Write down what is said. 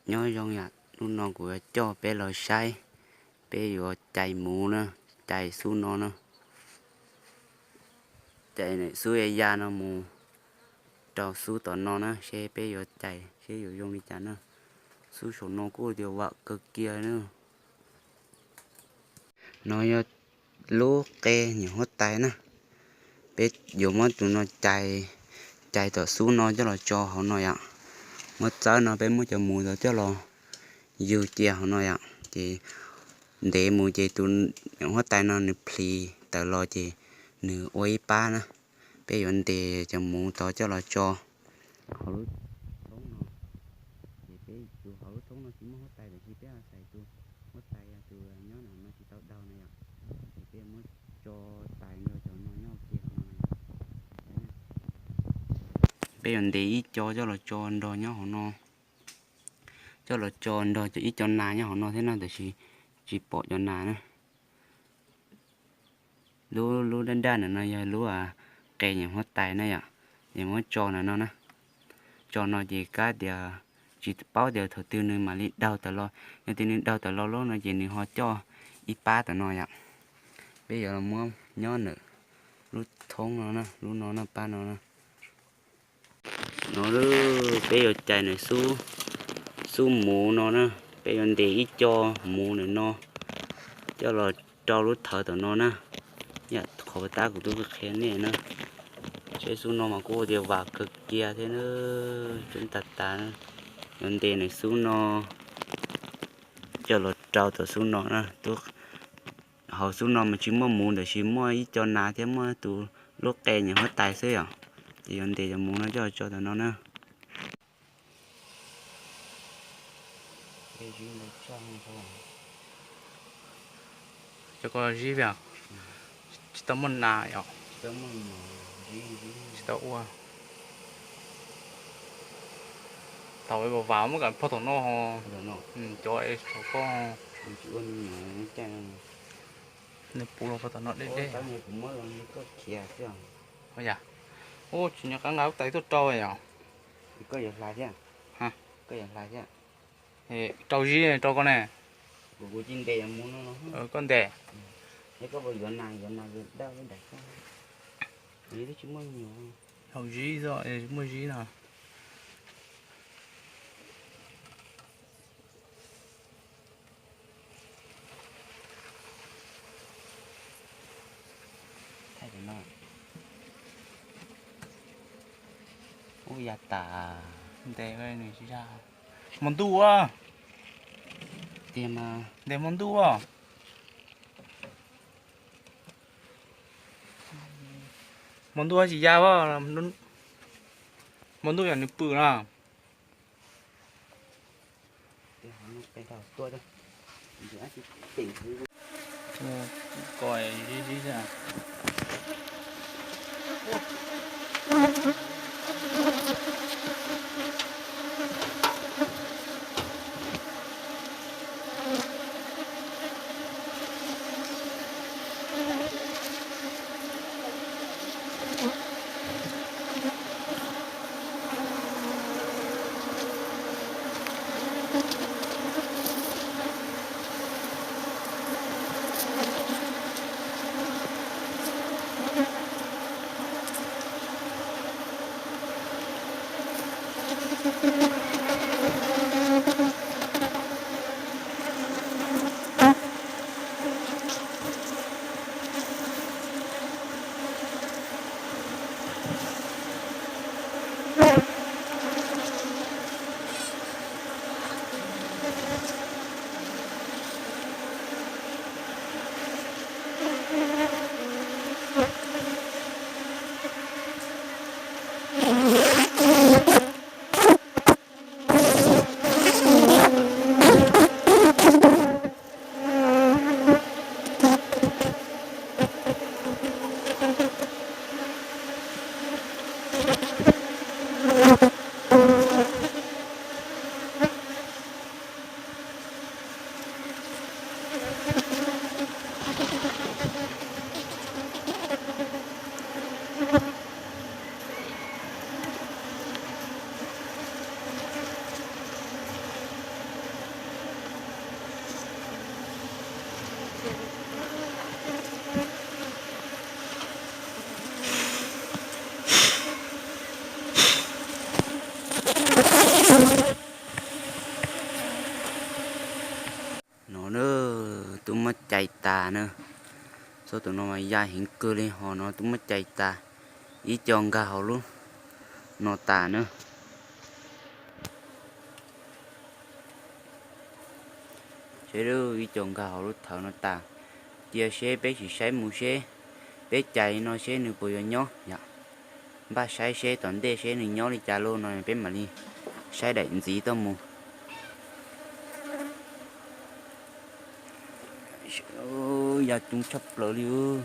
Nyob zoo yom, hnub no kuv yuav coj peb los saib, peb yuav cais muv na, cais xub no na, cais xub ya ya no mus rau xub tom no na, seb peb yuav cais seb yuav zoo li cas na. Xub saum no kuj tias vam kawg kiag na. No yog lub qe nyuam huab tais na. Peb yuav muab tus no cais, cais tom xub no coj los tso hauv no yom. Muab txawb no peb muab cov muv tod coj los yug cia hauv no yom. Ces ntev mus ces tus nyuam huab tais no nws plhis tawm los ces nws ua ib pab na. Peb yuav ntes cov muv tod coj los tso hauv lub thoob no. Ces peb tus hauv lub thoob no tsis muaj huab tais, tiam sis peb xaiv tus huab tais yog tus nyob no tsis tau daug na yom. Ces peb muab tso tais nrog cov no nyob ua ke hauv no. Peb yuav ntes ib co coj los tso nrog nyob hauv no, coj los tso nrog cov ib co nas nyob hauv no thiab no, tiam sis tsis pom cov nas na. Lub, lub daj daj ntawm no yog lub qe nyuam huab tais na yom. Ces muab tso ntawm no na. Tso no ces kab tias tsis paub tias thaum twg nws mam li daug tawm los, yog tias nws daug tawm los lawm no ces nws ho coj ib pab tom no yom. Peb yuav los muab nyob ntawm lub thoob no na, lub no na, pab no na. No peb yuav cais nws xub, xub muv no na. Peb yuav ntes ib co muv ntawm no coj los rau lub thawv tom no na. Yam qhov tab kuv twb qhia nej na, seb xub no mas kuj tias vam kawg kiag thiab na, coob tas tas na. Yuav ntes nws xub no coj los rau tom xub no na. Hauv xub no mas tsis muaj muv, tiam sis muaj ib co nas thiab muaj tus lub qe nyuam huab tais xwb yom. Ces yuav ntes cov muv no coj los tso tom no na. Cov ko zib, tsis tau muaj nas yom. Tsis tau ua. Tau, vas muab kam phau tom no ho. Cov es ko nws puv los phau tom no deb deb. Yam, ub, tsis nyob qab nqa lub tais tuaj rau yom. Rau zib rau koj ne. Koj ntes. Hau zib, muaj zib no. Ub, ya tas. Ntes, nws tsis ya. Hmo ntuj a. Tiag mas. Ntes hmo ntuj a. Hmo ntuj tsis ya a. Hmo ntuj yog nws pw na. No na, twb muab cais tas na. Txog tus no mas ya heev kawg li, ho no twb muab cais tas, ib co nkag hauv lub no tas na. Seb, ib co nkag hauv lub thawv no tas. Cia seb, peb sim saib mus seb, peb cais no seb nws puas yuav nyob yom. Npaj saib seb tom ntej seb nws nyob li cas lauj no peb mam li saib daim ntxiv tuaj mus. Ya coob tshaj plaws li ub.